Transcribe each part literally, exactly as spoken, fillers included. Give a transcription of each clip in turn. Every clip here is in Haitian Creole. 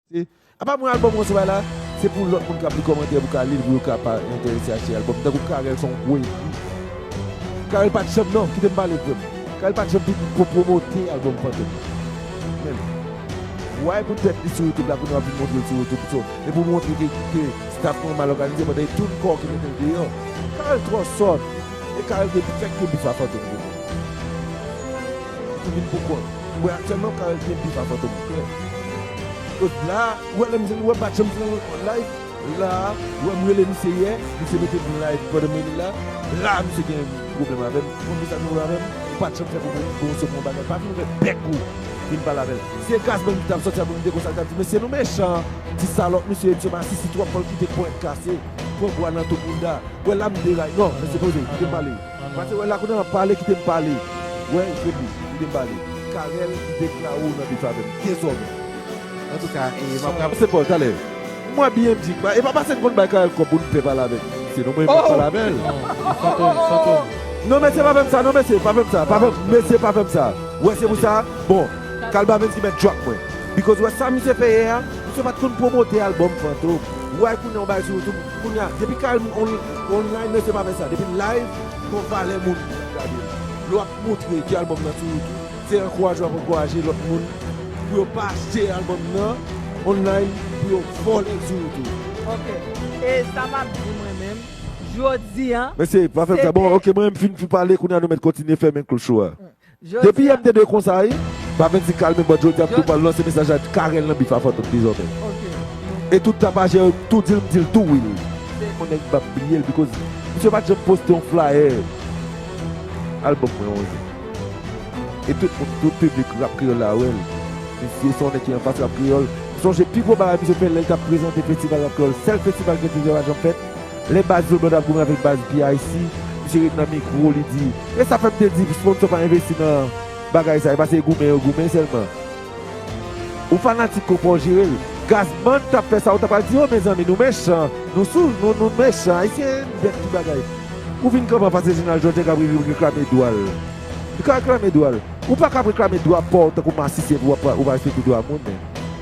Apa mwen, albòm mwen sou bay la, se pou lòt moun k ap li kòmantè pou ka li l, pou yo ka pa enterese achte albòm. Tankou Carel se yon gwo egri. Carel pa t janm, non, kite m pale vrèman. Carel pa t janm vin pou pwomote albòm Fantom. Men, why poutèt li sou YouTube la, kounye a w ap vin montre l sou YouTube, so, e pou montre ke, ke staff mwen mal òganize, pandan e tout kò ki mete l deyò. Carel twò sòt. E Carel te fèk te bif a Fantom. Li vin pou kont. Mwen aktyèlman, Carel gen bif a Fantom klè. Koz la, ou wè lè m, ou wè m pa t janm fè yon live. La, ou wè m rele misye yè, misye mete m live pandan m rele la. La, misye gen pwoblèm avè m. Konn ki sa gen pwoblèm avè m? Ou pa t janm fè pwomosyon pou yon bagay. Pa vin ouvè bèk ou vin pale avè l. Si e Gazman ki t ap sòti ap vin de konsa, li t ap di, "Mesye, nou mechan. Ti salòp, misye, misye masisi twòp, fò l kite ponyèt kase. Pran bwa nan tou bounda." Wè la m deray. Non, mesye, poze, kite m pale. Pase wè la kounye a m ap pale, kite m pale. Wè, epi, kite m pale. Carel, li deklare w nan bif avè m. Dezòmè. Antouka, e m ap rap. Se Paul, talè. Mwen, B M G, pa, e pa pase n konn bay Carel kòb pou n fè pale avè l. Se nou, mwen, m ap pale avè l. Non, Fantom, Fantom. Non, mesye, pa fè m sa, non, mesye, pa fè m sa, pa fè m, mesye, pa fè m sa. Wè, se pou sa, bon, Carel Bavens ki mèt djòk mwen. Because wè sa misye fè yè a, misye pa t konn pwomote albòm Fantom. Wè, kounye a, yon bagay sou YouTube, kounye a, depi Carel on, online, mesye, pa fè sa. Depi live, gon valè moun k ap gade l. Lè w ap montre ke albòm nan sou YouTube, se ankouraje w ap ankouraje lòt moun pou yo pa achte albòm nan online, pou yo vòlè l sou YouTube. Ok. E sa m ap di mwen menm, jodi a. Mesye, pa fè m sa. Bon, ok, mwen menm fin, fin pale, kounye a nou mèt kontinye fèmen klo show a. Depi yè m te dwe konsa, wi. Bavens di kalme, but jodi a m tou pral lanse mesaj la, Carel nan bif a Fantom dezòmè. Ok. E tout tapajè yo, tou di l, m di l tou wi. Yon nèg m p ap bliye l, because misye pa t janm poste yon flyer albòm mwen yon jou. E tout moun, tout piblik rap kreyòl la wè l. Misye se yon nèg ki anfas rap kreyòl. M sonje pi gwo bagay misye fè lè l t ap prezante festival rap kreyòl. Sèl festival ke misye pa janm fèt. Lè baz Zoblan t ap goumen avèk baz P I C, misye ret nan mikwo, li di, e sa fè m te di sponsor pa envesti nan bagay sa, e pase goumen yo goumen sèlman. Ou fanatik konpa w jere l. Gazman t ap fè sa, ou ta pral di, o mezanmi, nou mechan, nou sou, nou, nou mechan, Ayisyen bèt tout bagay. Ou vin kanpe anfas Reginald Georges k ap reklame dwa l. Li ka reklame dwa l. Ou pa ka ap reklame dwa pa w tankou masisi epi w ap, ou pa respekte dwa moun, men.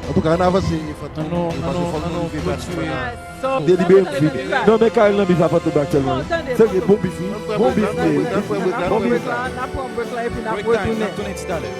Antouka, ann avanse, Fantom. Annou, annou, annou kontinye. Delibere m fini. Non, men Carel nan bif a Fantom aktyèlman. Se bon bif, wi. Bon bif, wi. Bon bif. N ap pran break la, n ap pran break la, epi n ap retounen. Break time, n ap tounen ti talè.